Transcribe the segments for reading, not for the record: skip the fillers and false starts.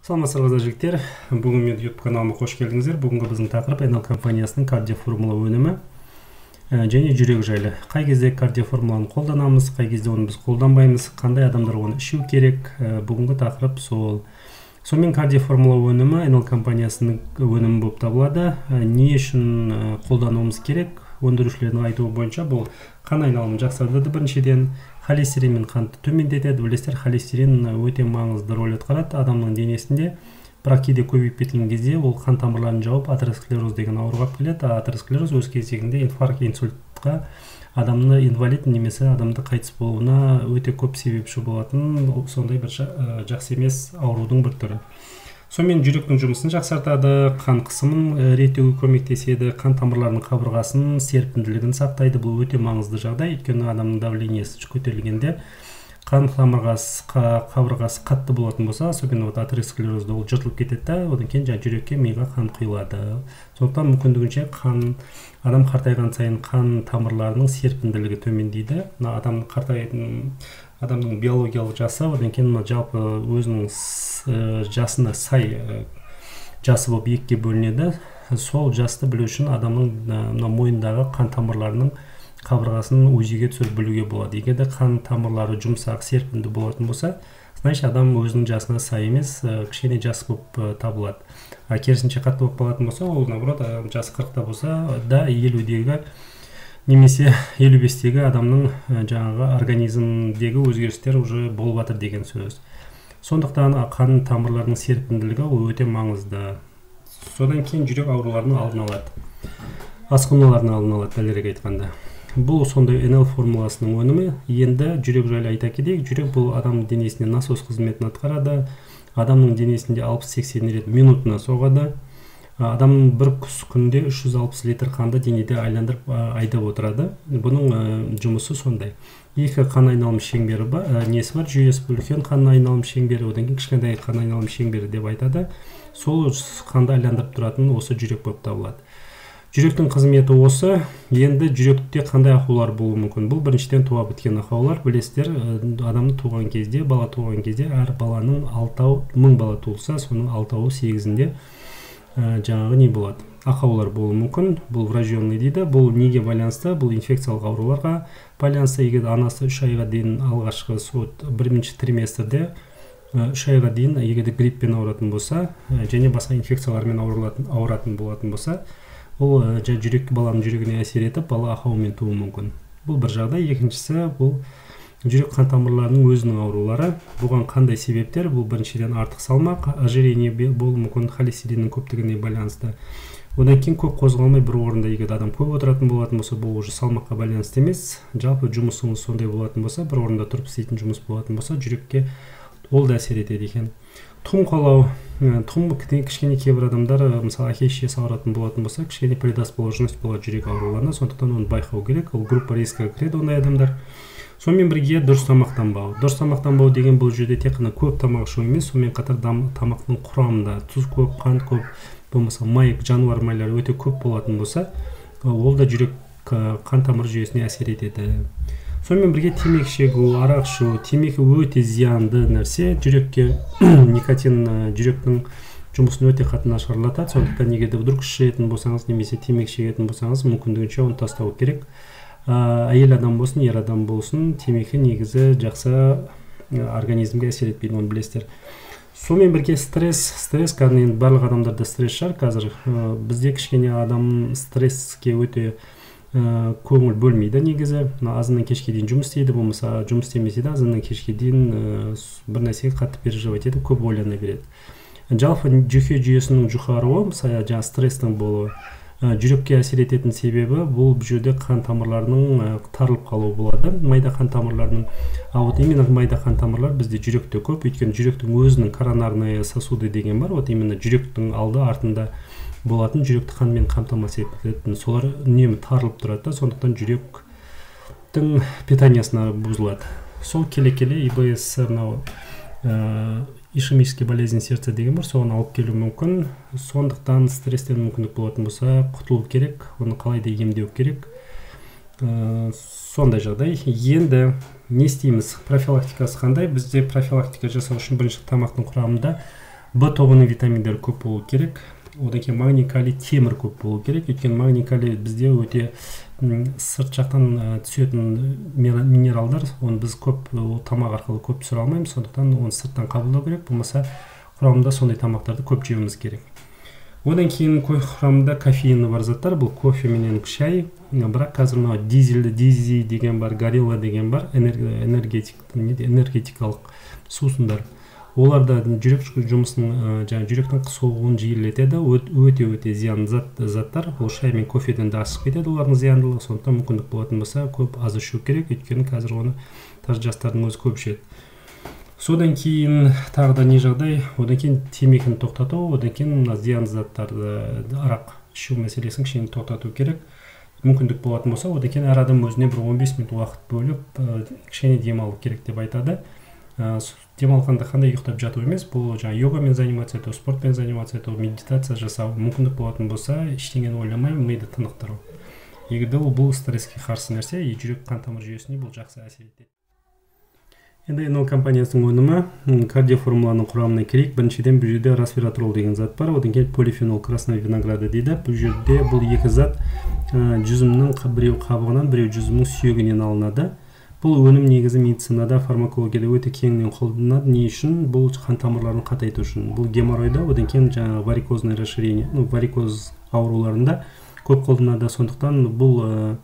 Саламатсыздар, жігіттер. Бүгін мен YouTube каналыма қош келдіңіздер. Бүгінгі біздің тақырып NL компаниясының кардиоформула өнімі және жүрек жайлы. Қай кезде кардиоформуланы қолданамыз, қай кезде оны біз қолданбаймыз, қандай адамдар оны ішу керек. Бүгінгі тақырып сол. Сонымен, кардиоформула өнімі NL компаниясының өнімі болып табылады. Не үшін қолдануымыз керек? Өндірушілердің айтуы бойынша, бұл қан айналымын жақсартады біріншіден, холестерин мен қантты төмендетеді. Білесіздер, холестерин өте маңызды роль атқарады адамның денесінде, бірақ кейде көбейіп кеткен кезде ол қан тамырларын жауып, атеросклероз деген ауруға алып келеді. Атеросклероз өз кезегінде инфаркт, инсультқа, адамны инвалид немесе адамды қайтыс болуына өте көп себепші болатын сондай бір жақсы емес аурудың бір түрі. Сонымен, жүректің жұмысын жақсартады, қан қысымын реттеуге көмектеседі, қан тамырларының қабырғасын серпімділігін сақтайды. Бұл өте маңызды жағдай, өйткені адамның давлениесі көтерілгенде қан тамырғасы, қабырғасы қатты болатын болса, особенно вот атеросклерозда, ол жыртылып кетеді да, одан кейін жаңағы жүрекке, миға қан құйылады. Сондықтан мүмкіндігінше қан, адам қартайған сайын қан тамырларының серпімділігі төмендейді. Мына адам қартайтын, адамның биологиялық жасы, одан кейін мына жалпы өзінің жасына сай жасы болып екіге бөлінеді. Сол жасты білу үшін адамның мына мойнындағы қан тамырларының қабырғасын УЗИ-ге түсіріп білуге болады. Егер де қан тамырлары жұмсақ, серпімді болатын болса, значит, адам өзінің жасына сай емес, кішкене жас болып табылады. А керісінше қатты болып қалатын болса, ол наоборот, жасы 40-та болса да, 50-дегі немесе 55-тегі адамның жаңағы организмдегі өзгерістер уже болып жатыр деген сөз. Сондықтан қан тамырларының серпімділігі, ол өте маңызды. Содан кейін жүрек ауруларының алдын алады, асқынулардың алдын алады, дәлірек айтқанда. Бұл сондай NL формуласының өнімі. Енді жүрек жайлы айта кетейік. Жүрек бұл адам денесіне насос қызметін атқарады. Адамның денесінде 60-80 рет минутына соғады. Адамның бір күнде 360 литр қанды денеде айландырып, айдап отырады. Бұның жұмысы сондай. Екі қан айналым шеңбері бар, несі бар, жүйесі: үлкен қан айналым шеңбері, одан кейін кішкентай қан айналым шеңбері деп айтады. Сол қанды айландырып тұратын осы жүрек болып табылады. Жүректің қызметі осы. Енді жүректе қандай ақаулар болуы мүмкін? Бұл біріншіден туа біткен ақаулар. Білесіздер, адам туған кезде, бала туған кезде әр баланың алтау, 1000 бала туылса, соның алтауы, сегізінде жаңағы не болады, ақаулар болуы мүмкін. Бұл врожденный дейді. Бұл неге байланысты? Бұл инфекциялық ауруларға байланысты. Егер анасы 3 айға дейін, алғашқы сол бірінші триместрде 3 айға дейін егер де гриппен ауыратын болса және басқа инфекциялармен ауыратын болатын болса, ол жүрек, баланың жүрегіне әсер етіп, бала ақаумен тууы мүмкін. Бұл бір жағдай. Екіншісі, бұл жүрек қан тамырларының өзінің аурулары. Бұған қандай себептер? Бұл біріншіден артық салмақ, ожирение болуы мүмкін, холестериннің көптігіне байланысты. Одан кейін көп қозғалмай, бір орында егер адам көп отыратын болатын болса, бұл уже салмаққа байланысты емес, жалпы жұмысыңыз сондай болатын болса, бір орында тұрып істейтін жұмыс болатын болса, жүрекке ол да әсер етеді екен. Тұқым қуалау, тұқым кішкене кейбір адамдар, мысалы, әке шешесі ауыратын болатын болса, кішкене предрасположенность болады жүрек ауруларына. Сондықтан оны байқау керек, ол группа риска кіреді ондай адамдар. Сонымен бірге дұрыс тамақтанбау. Дұрыс тамақтанбау деген бұл жерде тек қана көп тамақ ішу емес, сонымен қатар тамақтың құрамында тұз көп, қант көп, болмаса май, жануар майлары өте көп болатын болса, ол да жүрек қан тамыр жүйесіне әсер етеді. Сонымен бірге темекі шегу, арақ ішу. Темекі өте зиянды нәрсе жүрекке. Никотин жүректің жұмысын өте қатты нашарлатады. Сондықтан егер де вдруг ішетін болсаңыз немесе темекі шегетін болсаңыз, мүмкіндігінше оны тастау керек. Әйел адам болсын, ер адам болсын, темекі негізі жақсы организмге әсер етпейді, оны білесіздер. Сонымен бірге стресс. Стресс кәдімгі, енді барлық адамдарда стресс шығар қазір. Бізде кішкене адам стресске өте көңіл бөлмейді негізі. Мына азаннан кешке дейін жұмыс істейді, болмаса жұмыс істемесе де, азаннан кешке дейін бір нәрсеге қатты переживать етіп, көп ойлана береді. Жалпы жүйке жүйесінің жұқаруы, мысалы, жаңағы стресстің болуы жүрекке әсер ететін себебі бұл жерде қан тамырларының тарылып қалуы болады, майда қан тамырларының. А вот именно майда қан тамырлар бізде жүректе көп, өйткені жүректің өзінің коронарные сосуды деген бар. Вот именно жүректің алды артында болатын, жүректі қанмен қамтамасыз ететін, солар үнемі тарылып тұрады да, сондықтан жүректің питаниясына бұзылады. Сол келе келе ИБС, мынау ишемический болезнь сердца деген бар, соған алып келуі мүмкін. Сондықтан стресстен мүмкіндік болатын болса, құтылу керек, оны қалай да емдеу керек. Сондай жағдай. Енді не істейміз, профилактикасы қандай? Бізде профилактика жасау үшін бірінші тамақтың құрамында Б тобының витаминдері көп болу керек. Одан кейін магний, калий, темір көп болу керек. Өйткені магний, калий бізде өте сырт жақтан түсетін минералдар, оны біз көп тамақ арқылы көп түсіре алмаймыз, сондықтан оны сырттан қабылдау керек, болмаса құрамында сондай тамақтарды көп жеуіміз керек. Одан кейін құрамында кофеині бар заттар, бұл кофе менен шай, бірақ қазір мынау дизельді, дизи деген бар, горилла деген бар, энергетикалық сусындар. Олар да жүрек жұмысын, жаңа жүректің соғуын жиілетеді, өте-өте зиянды заттар. Ол шай мен кофеден де асып кетеді олардың зияндылығы, сондықтан мүмкіндік болатын болса көп аз ішу керек, өйткені қазір оны даже жастардың өзі көп ішеді. Содан кейін тағы да не жағдай, одан кейін темекіні тоқтату, одан кейін мына зиянды заттарды, арақ ішу мәселесін кішкене тоқтату керек. Мүмкіндік болатын болса, одан кейін әр адам өзіне бір 15 минут уақыт бөліп, кішкене демалу керек деп айтады. Демалғанда қандай ұйықтап жату емес, бұл жаңа йогамен заниматься ету, спортпен заниматься ету, медитация жасау, мүмкіндік болатын болса, ештеңені ойламай миды тынықтыру. Егер де ол бұл стресске қарсы нәрсе, и жүрек қан тамыр жүйесіне бұл жақсы әсер етеді. Енді НЛ компаниясының өнімі кардиоформуланың құрамына керек. Біріншіден бұл жерде ресвератрол деген зат бар, одан кейін полифенол красного винограда дейді. Бұл жерде бұл екі зат жүзімнің біреу қабығынан, біреу жүзімнің сүйегінен алынады. Бұл өнім негізі медицинада, фармакологияда өте кеңінен қолданылады. Не үшін? Бұл қан тамырларын қатайту үшін. Бұл геморройда, одан кейін жаңағы варикозное расширение, варикоз ауруларында көп қолданады. Сондықтан бұл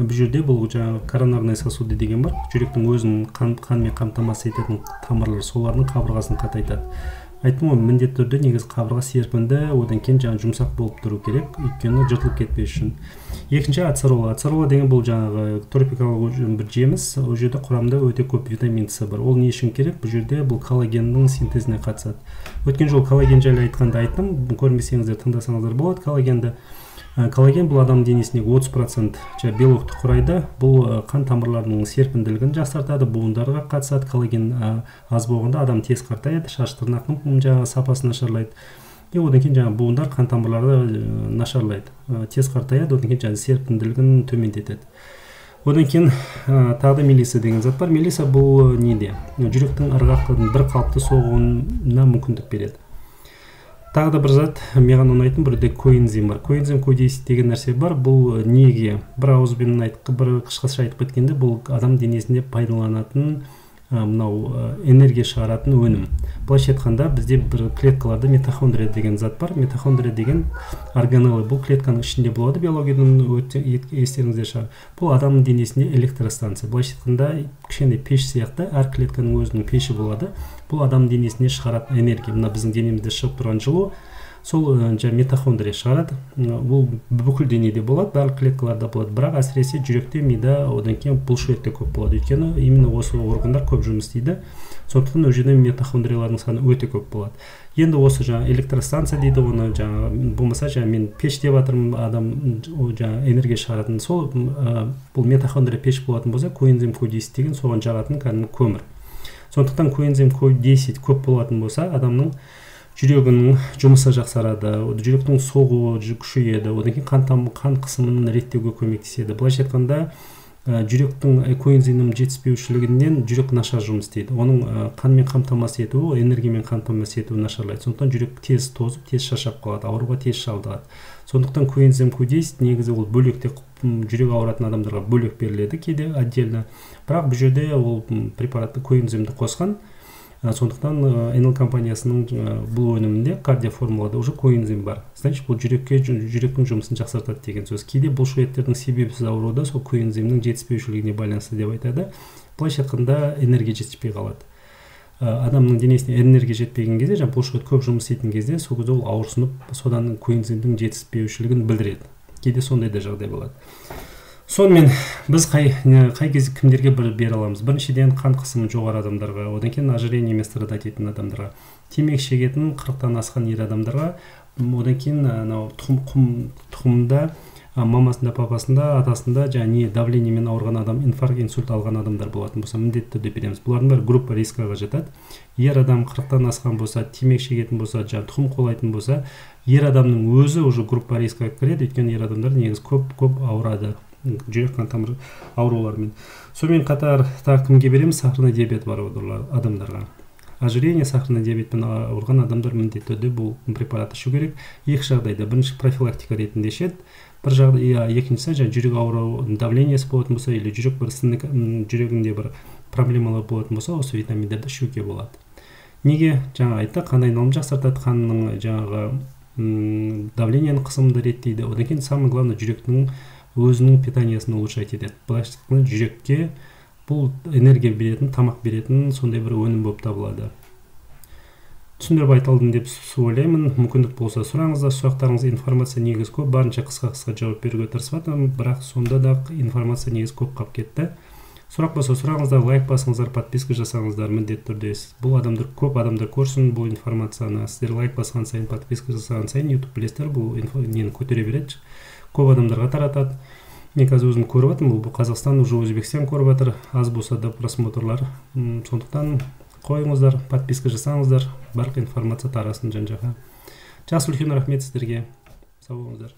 жерде бұл жаңағы коронарные сосуды деген бар, жүректің өзін қанмен қамтамасыз ететін тамырлар, солардың қабырғасын қатайтады. Айттым ғой, міндетті түрде негізі қабырға серпінді, одан кейін жаңағы жұмсақ болып тұру керек, өйткені жыртылып кетпес үшін. Екінші ацерола. Ацерола деген бұл жаңағы тропикалық бір жеміс, ол жерде құрамында өте көп витамин С бар. Ол не үшін керек? Бұл жерде бұл коллагеннің синтезіне қатысады. Өткен жолы коллаген жайлы айтқанда айттым, көрмесеңіздер, тыңдасаңыздар болады коллагенді. Коллаген бұл адам денесіндегі 30% белокты құрайды. Бұл қан тамырларының серпімділігін жақсартады, буындарға қатысады. Коллаген аз болғанда адам тез қартаяды, шаш тырнақтың жаңағы сапасы нашарлайды. И одан кейін жаңағы буындар, қан тамырлары нашарлайды, тез қартаяды, одан кейін жаңағы серпімділігін төмендетеді. Одан кейін тағы да мелисса деген зат бар. Мелисса бұл неде? Жүректің ырғақтың бір қалыпты соғуына мүмкіндік береді. Тағы да бір зат, маған ұнайтын бір де коэнзим бар. Коэнзим Q10 деген нәрсе бар. Бұл неге? Бір ауызбен айтып, бір қысқаша айтып кеткенде, бұл адам денесінде пайдаланатын, мынау энергия шығаратын өнім. Былайша айтқанда, бізде бір клеткаларда митохондрия деген зат бар. Митохондрия деген органеллы, бұл клетканың ішінде болады, биологиядан өте естеріңізде шығар. Бұл адамның денесінде электростанция. Былайша айтқанда, кішкене пеш сияқты, әр клетканың өзінің пеші болады. Бұл адам денесіне шығаратын энергия. Мына біздің денемізде шығып тұрған жылу, сол митохондрия шығарады. Бұл бүкіл денеде болады, барлық клеткаларда болады, бірақ әсіресе жүректе, мида, одан кейін бұлшықетте көп болады. Өйткені именно осы органдар көп жұмыс істейді. Сондықтан ол жерде митохондриялардың саны өте көп болады. Енді осы жаңа электростанция дейді, оны жаңа болмаса жаңа мен пеш деп жатырмын, адам жаңа энергия шығаратын сол, бұл митохондрия пеш болатын болса, коэнзим Q10 деген соған жағатын кәдімгі көмір. Сондықтан коэнзим Q10 көп болатын болса, адамның жүрегінің жұмысы жақсарады, жүректің соғуы күшейеді, одан кейін қан қысымын реттеуге көмектеседі. Былайша айтқанда, жүректің коэнзимінің жетіспеушілігінен жүрек нашар жұмыс істейді. Оның қанмен қамтамасыз етуі, энергиямен қамтамасыз етуі нашарлайды. Сондықтан жүрек тез тозып, тез шаршап қалады, ауруға тез шалдығады. Сондықтан коэнзим Q10 негізі ол бөлек те, жүрек ауыратын адамдарға бөлек беріледі кейде отдельно. Бірақ бұл жерде ол препаратты коэнзимді қосқан. Сондықтан НЛ компаниясының бұл өнімінде кардиоформулада уже коэнзим бар. Значит, бұл жүректің жұмысын жақсартады деген сөз. Кейде бұлшықеттердің себепсіз ауруы да сол коэнзимнің жетіспеушілігіне байланысты деп айтады. Былайша айтқанда, энергия жетіспей қалады. Адамның денесіне энергия жетпеген кезде, жаңа бұлшықет көп жұмыс істейтін кезде, сол кезде ол ауырсынып, содан коэнзимдің жетіспеушілігін білдіреді. Кейде сондай да жағдай болады. Сонымен біз қай кезде кімдерге бір бере аламыз? Біріншіден, қан қысымы жоғары адамдарға, одан кейін ожирениемен страдать ететін адамдарға, темекі шегетін 40-тан асқан ер адамдарға, одан кейін анау тұқымда, мамасында, папасында, атасында және давлениемен ауырған адам, инфаркт, инсульт алған адамдар болатын болса, міндетті түрде береміз. Бұлардың бәрі группа рискаға жатады. Ер адам 40-тан асқан болса, темекі шегетін болса, жаңа тұқым қуалайтын болса, ер адамның өзі уже группа рискаға кіреді, өйткені ер адамдар негізі көп ауырады жүрек қан тамыр ауруларымен. Сонымен қатар тағы кімге береміз? Сахарный диабет бар адамдарға. Ожирение, сахарный диабетпен ауырған адамдар міндетті түрде бұл препаратты ішу керек. Екі жағдайда: бірінші, профилактика ретінде ішеді, бір жағдай, екіншісі, жаңағы жүрек ауру, давлениесі болатын болса или жүрек бір жүрегінде бір проблемалар болатын болса, осы витаминдерді ішуге болады. Неге? Жаңа айттық, қан айналымын жақсартады, қанның жаңағы давлениенің қысымын реттейді. Одан кейін, самое главное, жүректің өзінің питаниясын улучшать етеді. Былайша айтқанда, жүрекке бұл энергия беретін, тамақ беретін сондай бір өнім болып табылады. Түсіндіріп айта алдым деп ойлаймын. Мүмкіндік болса, сұраңыздар, сұрақтарыңыз. Информация негізі көп, барынша қысқа қысқа жауап беруге тырысып жатырмын, бірақ сонда да информация негізі көп қалып кетті. Сұрақ болса, сұраңыздар, лайк басыңыздар, подписка жасаңыздар міндетті түрде. Бұл адамдар, көп адамдар көрсін бұл информацияны. Сіздер лайк басқан сайын, подписка жасаған сайын, YouTube, білесіздер, бұл инфо, нені көтере береді, көп адамдарға таратады. Мен қазір өзім көріп жатырмын, бұл Қазақстан, уже Өзбекстан көріп жатыр, аз болса да просмотрлар. Сондықтан қойыңыздар, подписка жасаңыздар, барлық информация тарасын жан жаққа. Жақсы, үлкен рахмет сіздерге, сау болыңыздар.